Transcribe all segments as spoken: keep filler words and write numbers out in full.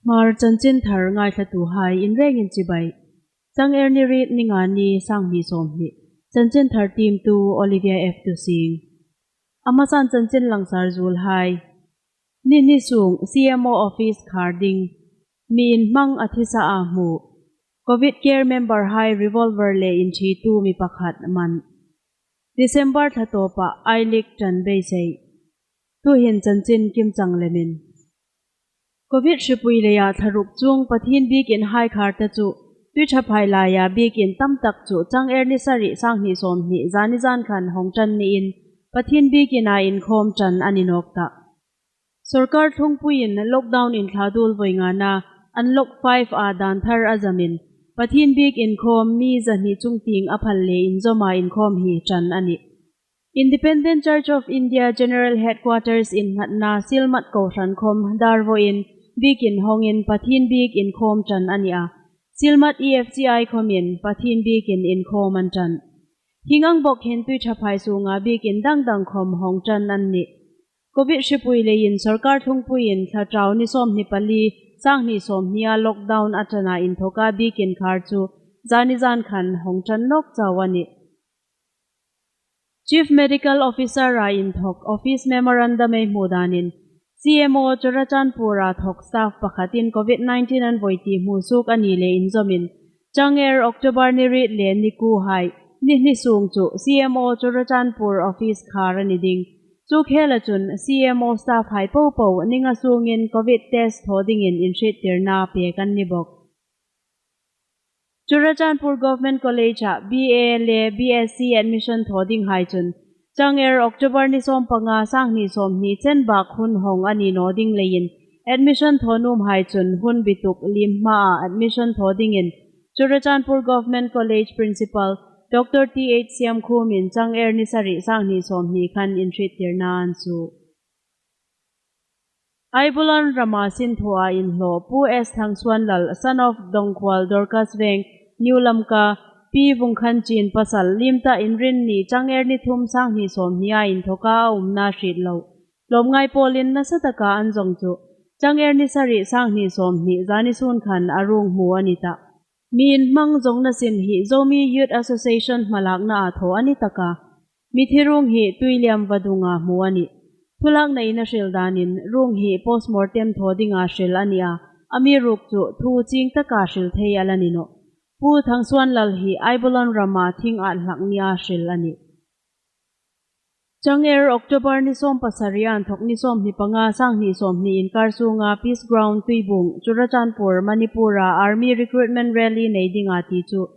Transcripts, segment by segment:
Hmar chanchin thar ngaithlatuhai inrengin chibai. Chang er ni riet, ni nga ni, sanghni sawmhni. Chanchin thar tiemtu Olivia F Tusing. A hmasan chanchin langsar zuolhai. Ni hni sung C M O office khar ding. Mi inhmang a thisa a hmu. Covid care member hai revolver le inṭhitu mi pakhat man. December thla tawpa I-League ṭan beisei. Tuhin chanchin kimchang lemin. Covid hripui leia thla ruk chuong Pathien biekin hai khar ta chu, Tuiṭhaphai laia biekin tam tak chu chang er ni sari, sanghni sawmhni, zani zan khan hawng ṭan niin Pathien biekina inkhawm ṭan a ni nawk ta. Sorkar thlungpuiin lockdown inthladuol voi ngana, Unlock five a dan thar a zamin, Pathien biek inkhawm mi zahni chung tieng a phal le inzawma inkhawm hi ṭan a nih. Independent Church of India General Headquarters innghatna Sielmat kohran khom dar voin biekin hawngin Pathien biek inkhawm ṭan a ni a. Sielmat E F C I khomin Pathien biekin inkhawm an ṭan. Hieng ang bawk hin Tuiṭhaphai sunga biekin dang dang khom hawng ṭan an nih. Covid hripui leiin sorkar thlungpuiin thla ṭau ni sawmhni pali, sanghni sawmhnia lockdown a ṭana inthoka biekin khar chu zani zan khan hawng ṭan nawk chau a nih. Chief Medical Officer-a inthok office memorandum ei hmu danin, C M O Churachandpur-a thok staff pakhatin Covid nineteen an voi ti hmusuok a ni le inzawmin, chang er October ni riet le ni kuo hai, ni hni sung chu C M O Churachandpur office khar a ni ding. Chu khela chun C M O staff hai popo ni nga sungin Covid test thaw dingin inhriettirna pek an ni bawk. Churachandpur Government College-a B A le B S C admission thaw dinghai chun, chang er October ni sawmpanga, sanghni sawmhni chen bak hun hawng a ni naw ding leiin, admission thaw nuomhai chun hun bituk liem hmaa admission thaw dingin Churachandpur Government College Principal Doctor T H Siamkhumin chang er ni sari, sanghni sawmhni khan inhriettirna an suo. Aibulon rama sinthawa inhlaw Pu S Thangsuanlal, son of Dongkhual Dorcas Veng, New Lamka, Pi Vungkhanchin pasal, liem ta Inrinni, chang er ni thum, sanghni sawmhnia inthoka a umna hriet lo. Lawmngai pawlin nasa taka an zawng chu, chang er ni sari, sanghni sawmhni zani sun khan a ruong hmu a ni ta. Mi inhmang zawngna sin hi Zomi Youth Association hmalaknaa thaw a ni taka. Mithi ruong hi Tuiliam vadunga hmu a nih. Thulaknain a hril danin ruong hi postmortem thaw dinga hril a ni a, amiruokchu thu chieng taka hril thei a la ni nawh. Pu Thangsuanlal hi Aibulon rama thing at hlak nia hril a nih. Chang er October ni sawmpasari inthok ni sawmhni panga, sanghni sawmhni inkar sunga Peace Ground Tuibung, Churachandpur, Manipur-a Army Recruitment Rally nei dinga ti chu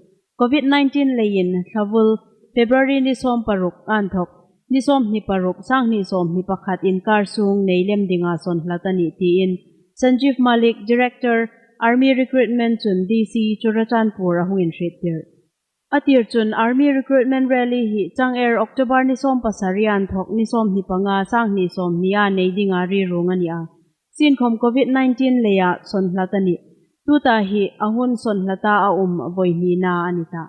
Covid nineteen leiin thlavul February ni sawmparuk inthok ni sawmhni paruk, sanghni sawmhni pakhat inkar sung nei lem dinga sawn hlat a nih tiin Sanjeev Malik, Director, Army Recruitment chun D C Churachandpur a hung inhriettir. A tir chun Army Recruitment Rally hi chang er October ni sawmpasari inthok ni sawmhni panga, sanghni sawmhnia nei dinga ri ruong a ni a. Sienkhom Covid nineteen leia sawn hlat a nih. Tuta hi a hun sawn hlata a um voi hnina a ni ta.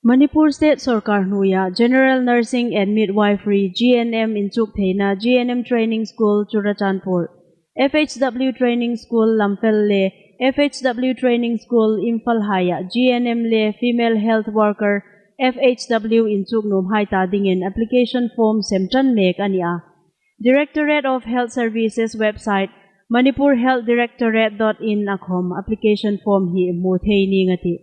Manipur State Sorkar hnuoia General Nursing and Midwifery, G N M inchuk theina G N M Training School Churachandpur, F H W Training School Lamphel le F H W Training School Imphal haia G N M le Female Health Worker, F H W inchuk nuomhai ta dingin application form sem ṭan mek a ni a. Directorate of Health Services website, manipur health directorate dot in a khom application form hi hmu thei ning a tih.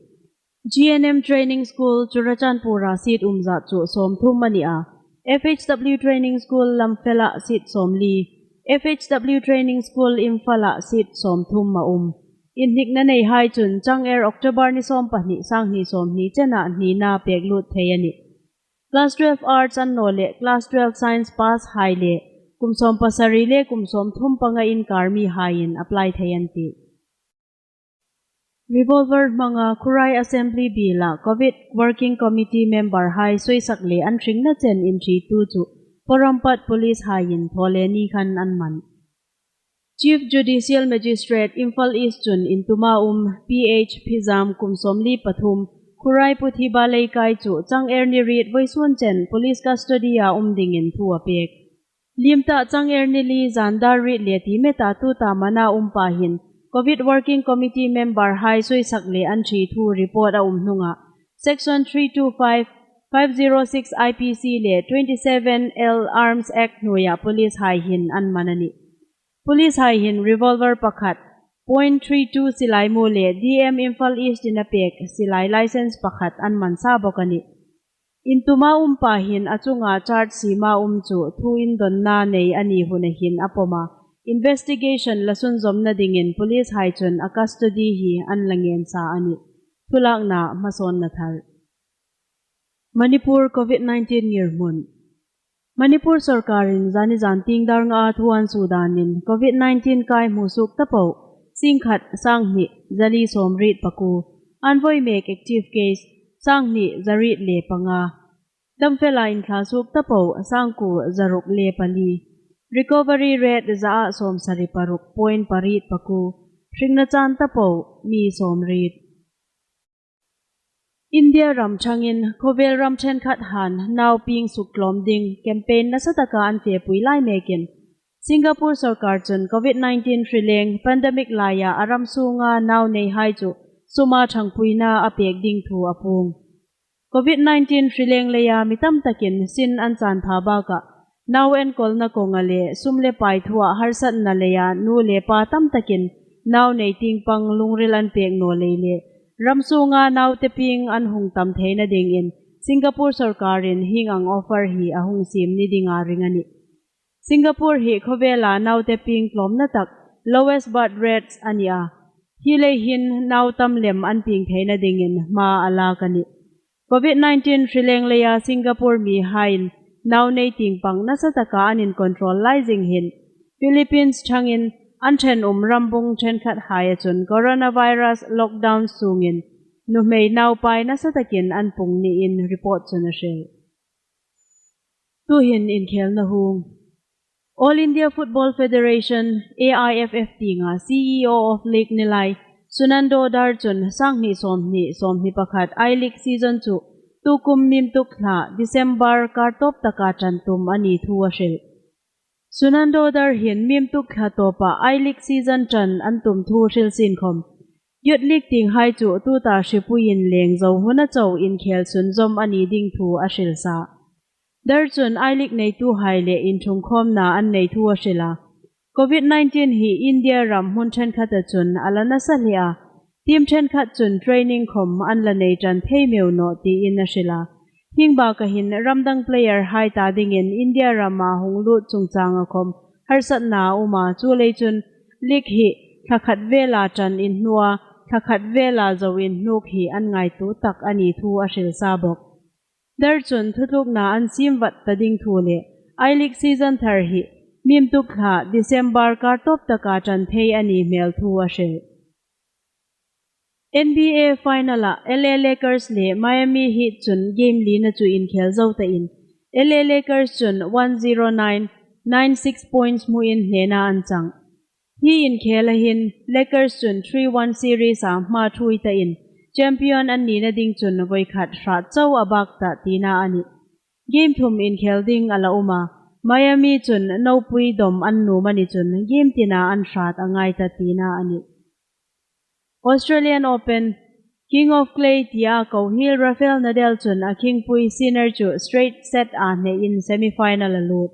G N M Training School Churachandpur-a seat um zat chu sawmthum a ni a. F H W Training School Lamphel-a seat sawmli, F H W Training School Imphal-a seat sawmthum a um. Inhnikna neihai chun chang er October ni sawmpahni, sanghni sawmhni chena hnina pek lut thei a nih. Class twelve Arts an naw le Class twelve Science pass hai le kum sawmpasari le kum sawmthum panga inkar mihaiin apply thei an tih. Revolver hmanga Khurai Assembly Biela Covid Working Committee member hai suisak le an hringna chen inṭhitu chu Porompat Police haiin thawleni khan an man. Chief Judicial Magistrate Imphal East chun intuma um P H Phizam, kum sawmli pathum, Khurai Puthiba Leikai chu chang er ni riet vawisun chen police custody-a um dingin thu a pek. Liem ta chang er ni li zan dar riet le ti meta tuta mana um pa hin Covid Working Committee member hai suisak le an ṭhi thu report a um hnunga Section three two five, five zero six I P C le twenty-seven L Arms Act hnuoia police hai hin an man a nih. Police hai hin revolver pakhat, point three two silai mu le D M Imphal East in a pek silai license pakhat an man sa bawk a nih. Intuma um pa hin a chunga charge siema um chu thu indonna nei a ni huna hin a pawm a, investigation la sunzawmna dingin police hai chun a custody hi an la ngen sa a nih. Thulakna hmasawnna thar. Manipur Covid nineteen ngirhmun. Manipur sorkarin zani zan tieng dar nga a thu an suo danin Covid nineteen kai hmusuok ta po, singkhat sanghni zali sawmriet pakuo, an voi mek active case sanghni zariet le panga, damfela inthla suok ta po sangkuo zaruk le pali, recovery rate za a sawmsari paruk point pariet pakuo, hringna chan ta po mi sawmriet. India ram ṭhangin khawvel ram ṭhenkhat han nau pieng suktlawm ding campaign nasa taka an fepui lai mekin Singapore sorkar chun Covid nineteen hrileng pandemic laia a ram sunga nau nei hai chu suma ṭhangpuina a pek ding thu a puong. Covid nineteen hrileng leia mi tam takin sin an chan pha baka nau enkawlna kawnga le sum le pai thua harsatna leia nu le pa tam takin nau nei tieng pang lungril an pek naw lei le ram sunga naute pieng an hung tam theina dingin Singapore sorkarin hieng ang offer hi a hung siem ni dinga ring a nih. Singapore hi khawvela naute pieng tlawmna tak, lowest birth rates a ni a. Hi lei hin nau tam lem an pieng theina dingin hma a lak a nih. Covid nineteen hrileng leia Singapore mi hain nau nei tieng pang nasa taka an incontrol lai zing hin Philippines ṭhangin an ṭhen um rambung ṭhenkhat haia chun coronavirus lockdown sungin nuhmei nau pai nasa takin an pung niin report chun a hril. Tuhin inkhelna hung. All India Football Federation, A I F F tienga C E O of League ni lai, Sunando Dhar chun sanghni sawmhni, sawmhni pakhat I-League season chu tukum mimtuk thla December kar tawp taka ṭan tum a ni thu a hril. Sunando Dhar hin mimtuk thla tawpa I-League season ṭan an tum thu hril sin khom, Youth League tieng hai chu tuta hripuiin leng zo huna chau inkhel sunzawm a ni ding thu a hril sa. Dhar chun I-League neitu hai le inṭhungkhawmna an nei thu a hril a. Covid nineteen hi India ram hmun ṭhenkhata chun a la nasa hle a. Team ṭhenkhat chun training khom an la nei ṭan thei meu naw tiin a hril a. Hieng baka hin ramdang player hai ta dingin India rama hung lut chungchanga khom harsatna a um a, chuleiin chun league hi thla khat vela ṭan inhnuoia, thla khat vela zo inhnuk hi an ngaituo tak a ni thu a hril sa bawk. Dhar chun thutlukna an siem vat ta ding thu le I-League season thar hi mimtuk thla December kar tawp taka ṭan thei a ni hmel thu a hril. N B A final-a L A Lakers le Miami Heat chun game lina chu inkhel zo ta in, L A Lakers chun one zero nine, nine six points hmuin hnena an chang. Hi inkhela hin Lakers chun three one series-a hma ṭhuoi ta in, champion an nina ding chun voi khat hrat chau a bak ta tina a nih. Game thum inkhel ding a la um a, Miami chun nopui dawm an nuom a ni chun game tina an hrat a ngai ta tina a nih. Australian Open, King of Clay tia ko hiel Rafael Nadal chun a khingpui Sinner chu straight set-a hneiin semi-final a lut.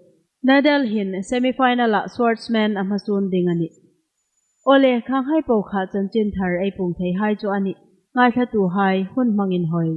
Nadal hin semi-final-a Schwartzman a hmasuon ding a nih. Awle, khanghai po kha chanchin thar ei puong thei hai chu a nih. Ngaithlatuhai, hun hmangin hoi.